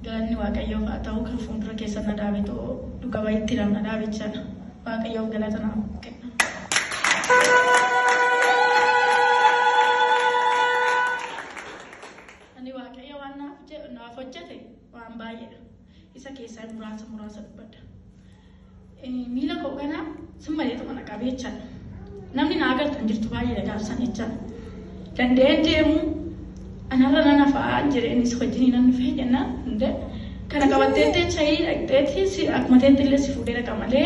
Galanni Waaqayyoof haa ta'u kan fuuldura keessa na dhaabe ta'u dhuga ba'itti na dhaabe jechaadha. Waaqayyoof galata naaf kenna. Ani Waaqayyo waan naaf hojjete waan baay'eedha. Isa keessaa muraasa muraasa dubbadha. Miila koo kana simmaleetuma na qabee jechaadha. Namni na agartan jirtu baay'eedha gaafsan jechaadha. Danda'een deemuu anarra nan hafaa jireenis wajjin nan dhufee jennaan hundee kana qabattee teessee dhaqxeetti akkuma teetti illee si fuudhee dhaqa malee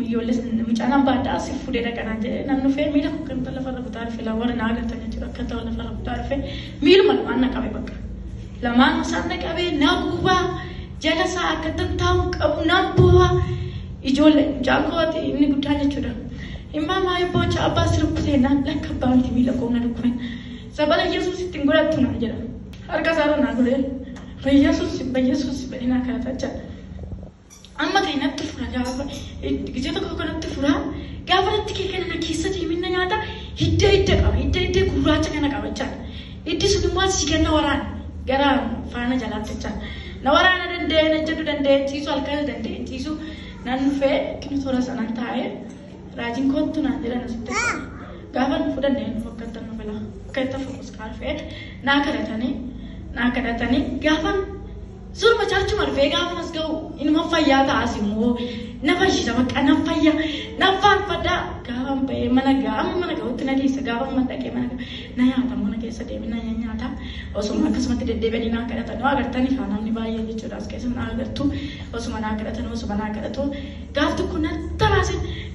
ijoollee mucaan hambaa si fuudhee dhaqa naan jedhee nan dhufee miila koo kan lafarra butaa dhufe warra na agartan jechuudha akka ta'u lafarra butaa dhufe miiluma lamaan na qabe bakka. Lamaan isaan na qabee na gubaa jala isaa akka taa'u qabu na bu'aa ijoollee mucaan kooti inni guddaan jechuudha. Immaa maayii boocha abbaa si rukkutee naan lakka abbaa miti miila koo na dhukkubeen. Sabala Yesuus ittiin godhattu naan jedha. Harka isaarra naa godhee Yesuus Yesuus jedhee naa kadhata jechaadha. Amma ta'e natti fura gaafa ija tokko tokko natti fura gaafa natti kee kana na keessa deeminna nyaata hidda hidda qaba hidda hidda gurraacha kana qaba jechaadha. Hiddi sun immoo asii ganna waraana gara faana jalaatti jechaadha. Na waraana danda'ee na jedhu danda'ee ciisu halkan danda'ee ciisu nan dhufee kinu toora sanaan taa'ee raajiin kottu naan jedhan asitti. Gaafa nu fudhannee nu fakkaatan nu fila akka itti fokus kaarfee naa kadhatanii gaafa surma chaachuma dhufee gaafa as ga'u inuma fayyaa ta'as immoo na fayyisa bakka na fayya na faarfadha gaafa bahee mana ga'a mana ga'utti na dhiisa gaafa mana dhaqee mana na nyaata mana keessa deeme na nyaata osuma akkasumatti deddeebi'anii naa kadhatan nu agartanii kaa namni baay'ee jechuudha as keessa na agartu osuma naa kadhatan osuma naa kadhatu gaaf tokko na taraase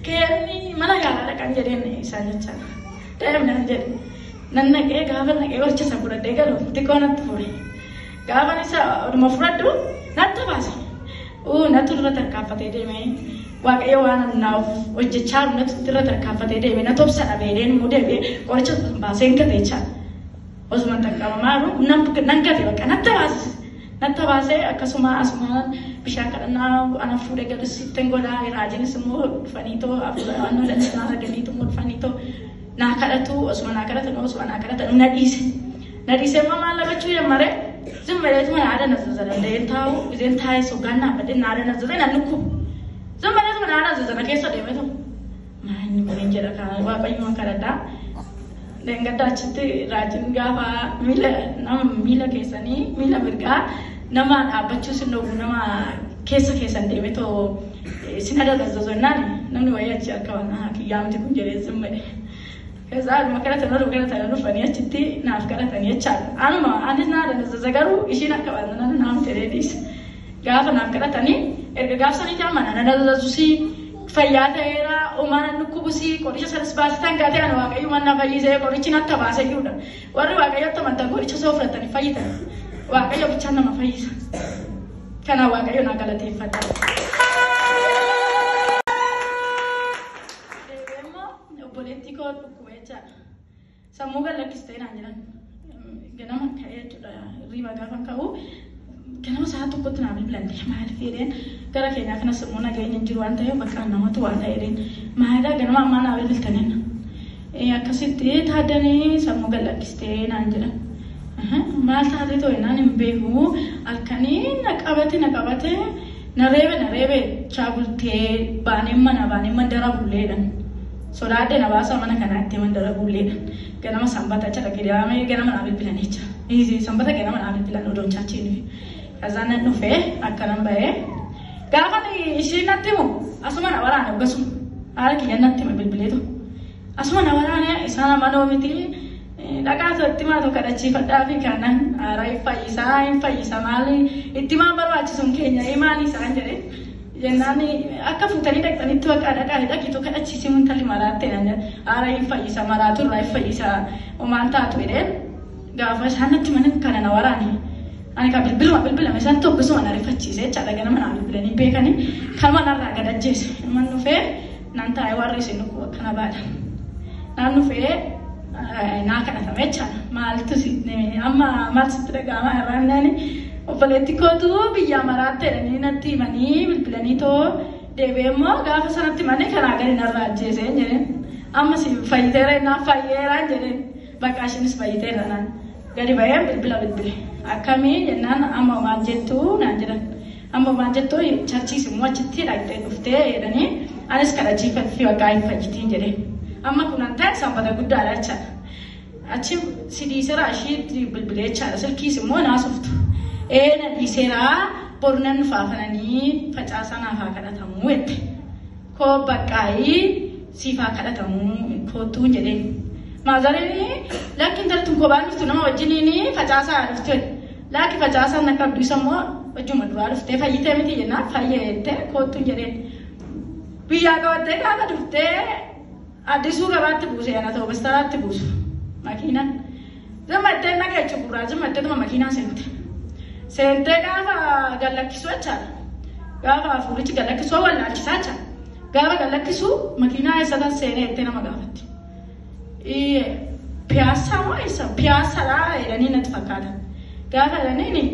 kenni mana yaalaa dhaqan jedheen isaan jechaadha. Deemnaan jedhe. Nan naqee gaafa naqee qoricha isa fudhadhee galu xiqqoo natti fure. Gaafa isa oduma fudhadhu natti baase. Natti irra tarkaanfatee deeme. Waaqayyo waan naaf hojjechaa jiru natti irra tarkaanfatee deeme. Na tobsa dhabeedheen immoo deebi'ee qoricha baasee hin gate jechaadha. Osuma qaqqabamaa jiru nan gate bakka natti baase. Natti baasee akkasuma asuma bishaan kadhannaa ana fuudhee galus ittiin godhaa raajinis immoo dhufanii too hafuura dansaa arganii immoo dhufanii too naa kadhatu osuma naa kadhatan osuma naa kadhatan na dhiise. Na dhiise immoo maal lagachuu jammaree zimmareetuma na aada nazaza danda'een taa'u isheen taa'ee soggaan dhaabbadhee na aada nazaza na nukku. Zimmareetuma na aada nazaza na keessa deeme ta'u. Maa inni kun hin jedha kana waaqayyoon kadhadhaa. Deengadda achitti raajiin gaafa miila nama miila keessanii miila mirgaa nama dhaabbachuu sin dhowwu nama keessa keessan deeme too sin aada jennaan namni wayii achi akka waan kiyyaa miti kun jedhee zimmadhe. Keessaa aduma kadhatan oduma kadhatan dhufanii achitti naaf kadhatanii jechaadha. Anuma anis naa danda'a garuu ishiin akka waan naaf jedhee dhiise. Gaafa naaf kadhatanii erga gaafsanii amma na danda'a fayyaa ta'eera uumaan dhukkubusii qoricha sanas baasitan gaatee ana waaqayyo mana fayyisee qorichi natti baasee jiruudha. Warri waaqayyotti amantan qoricha soo fudhatanii fayyitan. Waaqayyo bichaan nama fayyisa. Kanaaf waaqayyo naa galateeffadha. Immoo obboleettii koo dhukkube jechaadha. Sammuu gad lakkistee naan jedhan. Ganama ka'ee jechuudha hirriba gaafa ka'u ganama sa'a tokkotti naa bilbilan maaliif jedheen gara keenyaa kanas immoo nageenya hin jiru waan ta'eef bakka namatu waa ta'e jedheen maalidhaa ganama ammaa naa bilbiltaniin akkasitti taaddanii sammuu gad lakkistee naan jedhan. Maal taatee too naan hin beeku halkanii na qabate na qabate na reebe na reebe chaabultee baanee mana baanee mandara bulleedhan. Sodaadhe na baasa mana kanaatti mandara bulleedhan. Ganama sanbata jecha gidaamee ganama naa bilbilan jecha. Sanbata ganama naa bilbilan odoon chaachiin. Kazaan nan dhufee akkanan bahee gaafa ishiin natti himu asuma na waraane oggasuma haala kiyyan natti hima bilbileetu. Asuma na waraane isaan amanoo miti dhaqaa itti maatu kadhachiifadhaa fi kanan haaraa hin fayyisaa hin fayyisa maali itti maan barbaachisuun keenya maali isaan jedhee. Jennaan akka fuutanii dhaqxanitti bakka dhaqaa dhaqitu kadhachiisii intalli maraatte naan jedhe haaraa hin fayyisa maraatu irraa hin fayyisa homaan taatu jedheen gaafa isaan natti mana kana na waraane. Ani ka bilbiluma bilbilame isaan tokkosuma na rifachiise jechaadha ganama naa bilbilanii beekanii kanuma narraa gad ajjeese. Man dhufee nan taa'e warri isin dhukkuba akkana baadha. Naan dhufee naa kadhatame jechaadha. Maaltu amma maal sitti dhaga'ama irraa naani obboleetti kootu biyyaa maraatte jedhanii natti himanii bilbilanii too deebi'ee immoo gaafa sanatti himanii karaa gadi narraa ajjeese jedheen. Amma si fayyiteera naaf fayyeera jedheen. Bakka ishiinis fayyiteera naan. Gadi ba'ee bilbila bilbile. Akkamii jennaan amma maal jettu naan jedhan. Amma maal jettu charchiis immoo achitti dhaqxee dhuftee jedhanii anis kadhachiifadhu bakka hin fayyitiin jedhe. Amma kunan ta'e sanbata guddaadha jechaadha. Achi si dhiiseera ishii bilbilee jechaadha. Silkiis immoo naasoftu. Ee na dhiiseera boru nan dhufaafananii facaasaa naaf haa kadhatamuu jette. Koo baqqaayii siif haa kadhatamuu kootuun jedheen. Maazariin lakki intalli tun kophaan dhuftu nama wajjiniin facaasaa dhuftu jedhe. Lakki facaasaan akka abduu isa immoo wajjuma duraa dhuftee fayyitee miti jennaan fayyee jettee kootuun jedheen. Biyyaa qabattee gaafa dhuftee addisuu gabaatti buuse ana ta'u bastaraatti buusu makiinaan. Zimmattee naga jechuun gurraa zimmatteetuma makiinaa seente. Seentee gaafa gallakkisu jechaadha. Gaafa hafuurichi gallakkisu wallaalchisaa jechaadha. Gaafa gallakkisu makiinaa eessatan seenee jettee nama gaafatti. Piyaasaa moo eessa? Piyaasaadha jedhanii natti fakkaata. Gaafa jedhaniin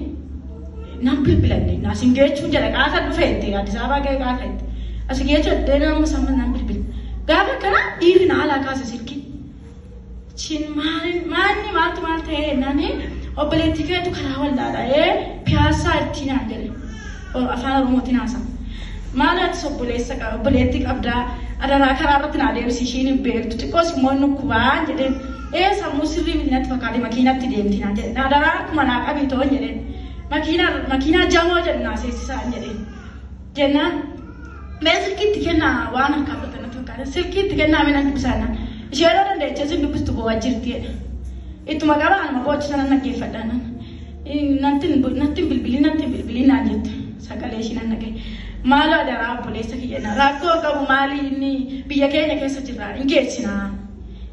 nan bilbilanne asin geechuun jedha qaata dhufe jette Addis Ababaa ga'ee qaata jette. Asin geechuu jettee nama samma nan bilbila. Gaafa kana dhiirri na alaa kaase silkii. Chin maanni maaltu maal ta'ee jennaani obboleettii keetu karaa wallaala'ee piyaasaa ittiin naan jedhe. Afaan Oromootiin haasa'a. Maal atis obboleessa qaba obboleettii qabdaa adaraa karaa irratti naa deebisi ishiin hin beektu xiqqoos immoo inni kubbaan jedheen. Ee sammuu sirrii miti natti fakkaate makiinatti deemti naan jedhe. Adaraa akkuma naa qabii ta'on jedheen. Makiinaa jamoo jedhu naa seensisaan jedheen. Jennaan mee silkiitti kennaa waan harkaa fudhatan natti fakkaate silkiitti kennaa mee nan dubbisaa naan. Ishee yeroo dandeechee sin dubbistu boo'aa jirti jedha. Ittuma qaba anuma boo'icha sana dhaggeeffadha naan. Natti bilbilii natti bilbilii naan jette sagalee ishii nan dhagaye. Maaloo adaraa obboleessa kiyya naan rakkoo qabu maali inni biyya keenya keessa jirra hin geessinaa.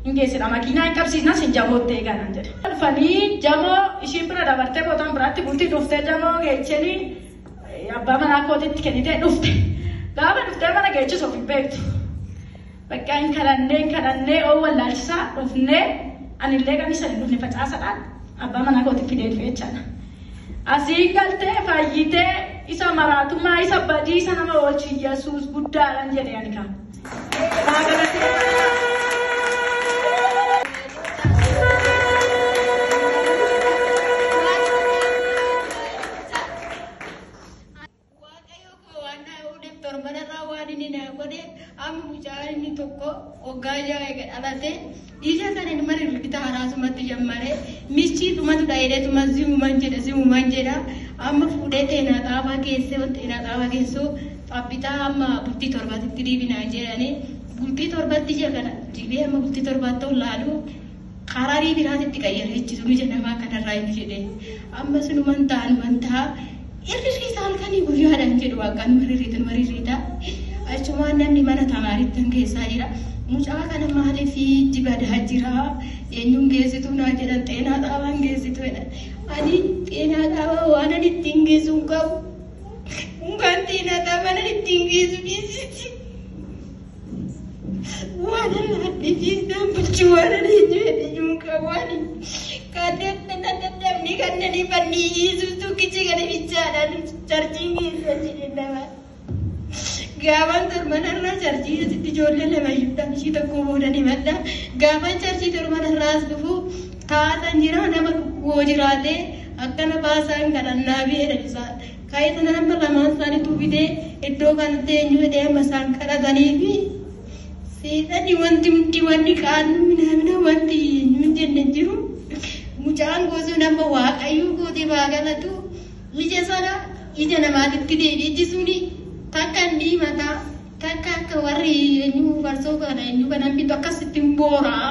Hin geessina makiinaa hin qabsiisna sin jamootti eegaa naan jedhe. Dhufanii jamoo ishiin bira dabartee bootaan biraatti bultii dhuftee jamoo geechanii abbaa manaa kootitti kennitee dhufte. Gaafa dhuftee mana geechis of hin beektu. Bakka hin kadhannee oo wallaalchisaa dhufnee anillee kan isa hin dhufne facaasadhaan abbaa manaa kootitti fidee dhufe jechaadha. Asii galtee fayyitee isa maraatummaa isa badiisa nama oolchi Yesuus guddaadhaan jedhe ani kaan. Waaqayyo koo waan na godheef torbanarraa waan inni na godhe amma mucaan inni tokko waggaa ja'a eega dhalate ija sana inni mana bilbita haraasumatti jammare michii dhumatu dha'eedheetuma zimuman jedha zimuman jedha amma fuudhee xeenaa xaafaa keessee xeenaa xaafaa keessoo xabbitaa amma bultii torbaatti diibinaa jedhanii bultii torbatti ija kana dibee amma bultii torbaatti ta'u laalu kararii biraatitti qayyarreechisu ija namaa kanarraa hin jedhe amma sunuman ta'anuman ta'a irriisa halkanii guyyaadhaan jedhu waaqaan marirriita marirriita achumaan namni mana tamaariittan keessaa jira mucaa kana maaliif dibadaa jira eenyuun geessitu naa jedhan xeenaa xaabaan geessitu jedhan ani xeenaa xaabaa waan ani ittiin geessu hin qabu unkaan xeenaa xaabaan ani ittiin geessu dhiisiti waan allaattii fiisaan bulchuu waan ani eenyu jedhe hin qabu ani kanneen dadhabni kanneen fanni Yesuus tokkichi kana bichaadhaan charchiin keessa jedhe nama. Gaafan torbanarraa charchii asitti ijoollee lama iyyuu ishii tokko booda ni madda. Gaafan charchii torbanarraa as dhufu taatan jira nama dhukkoo jiraate akkana baasaan kadhannaa beedhan isaan. Kaayita nama lamaan isaaniitu fidee iddoo kanatti eenyu jedhee amma isaan kadhatanii fi seexanni wanti hundi wanni qaannu minaamina wanti eenyu hin jenne jiru. Mucaan gosuun amma waaqayyuu gootee baagalatu ija sana ija namaatitti deebi'e iji suni takka hin diimataa takka akka warri eenyu farsoo kana eenyu kanan bitu akkasitti hin booraa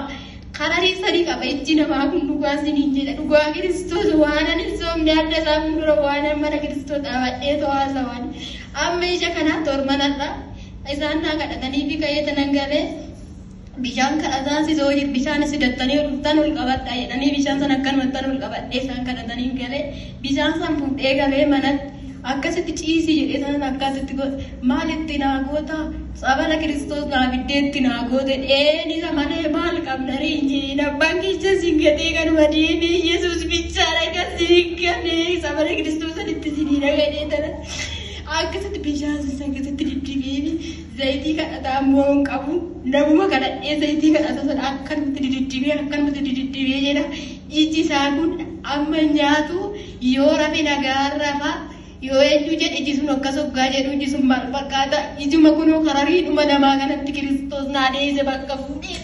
kararii sadii qaba ijji namaa kun dhugaa siniin jedha dhugaa kiristoos waan ani soomne adda isaa fuuldura waan ani mana kiristoos dhaabadhee to'aasawan amma ija kanaa torbanarra isaan naa kadhatanii fi ka'ee tanan galee bishaan kadhataan si soo jiru bishaan si dattanii dhuftan ol qabadha jedhanii bishaan san akkanumattan ol qabadhee isaan kadhatanii galee bishaan san fuudhee galee manatti akkasitti ciisii jedhee sanan akkasitti godhe maalitti naa goota sabala kiristoos naa biddeetti naa goote dheen isa malee maal qabna riinjiin abbaan keessa siin gatee kanuma deemee yesuus bichaadha kan siin gane sabala kiristoos sanitti siinii dhagadhee tana akkasitti bishaan sun akkasitti diddibeebi Zayitii kadhataa immoo hin qabu. Namuma kadhadhee zayitii kadhata sana akkanumatti dididdibee akkanumatti dididdibee jedha. Iji isaa kun amma nyaatu yoo rafe nagaan rafa yoo eenyu jedhe iji sun akkas hoggaa jedhu iji sun maal fakkaata ijuma kunoo karariidhuma namaa kanatti Kiristoos naa deesse bakka fuudhee.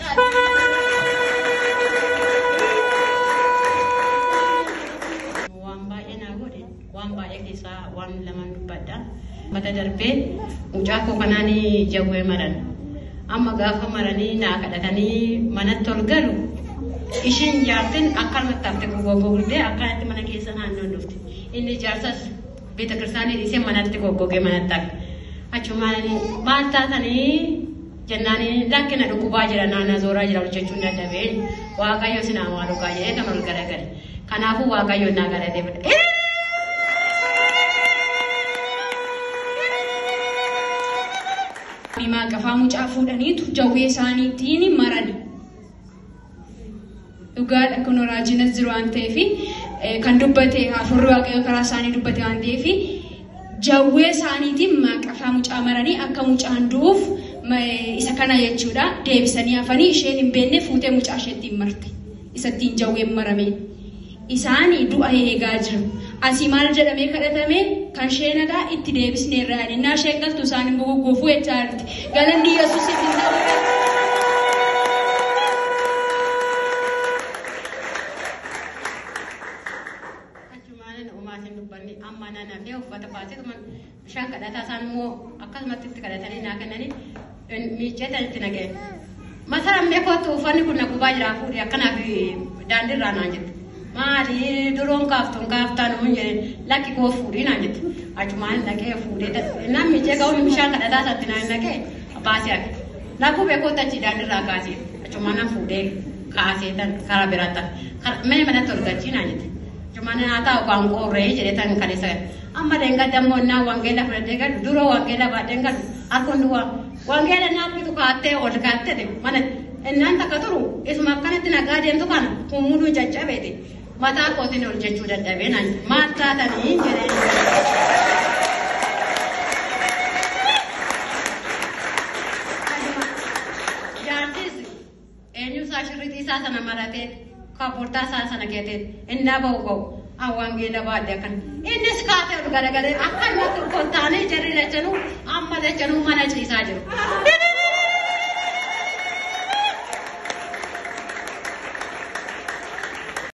Waan baay'ee naa godhe waan baay'ee keessaa waan lamaan dubbadha. Mata darbee mucaa koo kanaan jawwee maran. Amma gaafa maranii naa kadhatanii manatti ol galu ishiin jaartin akkanumatti haftee goggogdee akkanatti mana keessa naannoon dhufti. Inni jaarsas beeta kiristaanii dhiisee manatti goggogee manatti hafe. Achumaan maal taatanii jennaan lakkina dhukkubaa jira naannoo zooraa jira hojjechuun dadhabee Waaqayyo sinaa waa dhugaa jedhee kan ol garagale. Kanaafuu Waaqayyo naa galatee. Maaqafaa mucaa fuudhaniitu jawwee isaaniitiin marani. Dhugaadha kun raajinas jiru waan ta'eef kan dubbate hafuurri Waaqayyoo karaa isaanii dubbate waan ta'eef jawwee isaaniitiin maaqafaa mucaa maranii akka mucaan du'uuf isa kana jechuudha deebisanii hafanii isheen hin beekne fuutee mucaa isheettiin marte isattiin jawween marame. Isaan du'a eegaa jiru. Asii maal jedhamee kadhatame kan isheen nagaa itti deebisnee irraa yaadannaa isheen galtu isaan hin goggoofuu jechaa jirti. Galanni Yesuusiif hin ta'u. Achumaan uumaa dubbanni amma naan hafee uffata baasee bishaan kadhataa isaan immoo akkasumatti itti kadhatanii naa kennanii miiccee itti naga'e. Masaraa kootu uffanni kun na gubaa jira fuudhee akkanaaf daandiirraa naan jette. Maali duroon kaaftuun kaaftaan hin jedhe lakki koo fuudhii naan jette. Achumaan naqee fuudhee naan miiccee ga'uun bishaan kadhataa isaatti naan naqee baasee hafe. Lakkuu beekootti achi daandiirraa kaasee achumaan naan fuudhee kaasee tan karaa biraatti mana manatti ol galchii naan jette. Achumaan naa taa'u kan qorree jedhee tan kaleessa. Amma deengadda immoo naa wangeela fudhadhee galu duroo wangeela baadhee galu harkoon duwwaa wangeela naan bitu kaattee ol kaattee mana innaan takka turu isuma akkanatti nagaa deemtu kana kun caccabeeti. Mataa kootiin ol jechuu dadhabee naan maal taatanii jedhee. Jaartis eenyusaa shirriitii isaa sana maratee kaapportaa isaa sana keetee innaa ba'u ba'u wangeela baadhee akkan innis kaatee ol garagalee akkanumatti kottaanii jarri lachanuu amma lachanuu mana ciisaa jiru.